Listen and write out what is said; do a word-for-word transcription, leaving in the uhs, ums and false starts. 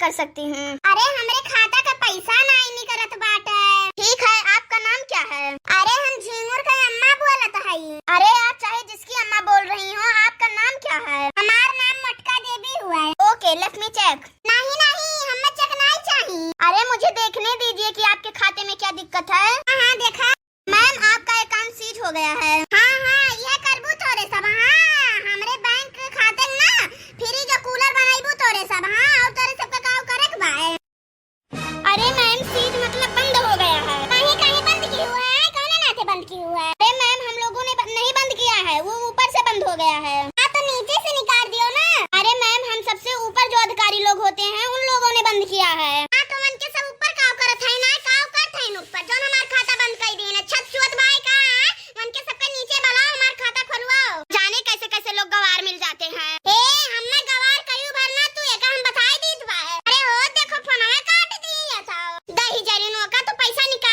कर सकती हूँ। अरे, हमरे खाता का पैसा नाहीं निकरत बाटे। ठीक है, आपका नाम क्या है? अरे, हम झींगुर का अम्मा बोलत हई। अरे, आप चाहे जिसकी अम्मा बोल रही हो, आपका नाम क्या है? हमार नाम मोटका देवी हुआ है। Okay, let me check. नहीं, नहीं, हमें check नहीं चाहिए। अरे, मुझे देखने दीजिए कि आपके खाते में क्या दिक्कत है। हाँ, हाँ, देखा। Ma'am, आपका account seize हो गया है। हाँ, हाँ, यह करबू तोरे सब, हाँ, हमरे बैंक खाते में ना fridge और cooler बनाइबू तोरे सब, हाँ, और तोरे सबका काव करे के बा। अरे ma'am, seize मतलब बंद हो गया है। काहे, काहे बंद किहू है? कौने नाते बंद किहू है? अरे ma'am, हम लोगों ने ब-, नहीं बंद किया है, वो ऊपर से बंद हो गया है। हाँ, तो नीचे से निकाल दियो ना। अरे ma'am, हम सबसे ऊपर जो अधिकारी लोग होते हैं, उन लोगों ने बंद किया है। हाँ, तो उनके सब ऊपर काव करत है ना, काव करत है ऊपर, जौन हमार खाता बंद कर दीन। छत छुअत बाय का? उनके सबके नीचे बुलाओ, हमार खाता खुलवाओ। जाने कैसे कैसे लोग गवार मिल जाते हैं। ए, हम ना गवार कयू भर ना, तू एका हम बताई दीत बाय। अरे हो, देखो फोनवा काट दिया था। दही जरी नोका तो पैसा निकाल